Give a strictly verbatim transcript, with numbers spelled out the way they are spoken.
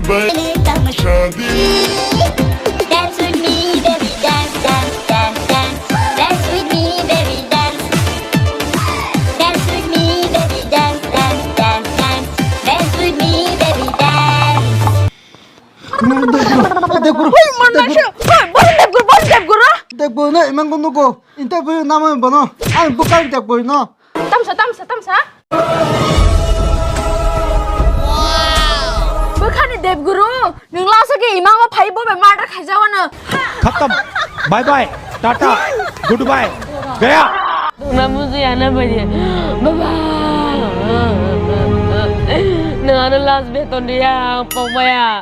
Dance with me, baby, dance, dance, dance, dance. Dance with me, baby, dance. Dance with me, baby, dance, dance, dance, dance. Dance with me, baby, dance. Debguru, Hoi, manna Debguru, se, hoi, bol Debguru, bol Debguru. Debguru no imango nugo, interview namo bono, ang bukar Debguru no. Tamsa, tamsa, tamsa. Bukhani Debguru, nwng lasa ke imango phai bo be murder khaijawano. Khatam. Bye bye. Tata. Goodbye. Gaya. Namu se ana baje. Baba. Nang ano last beton dia, pokmaya.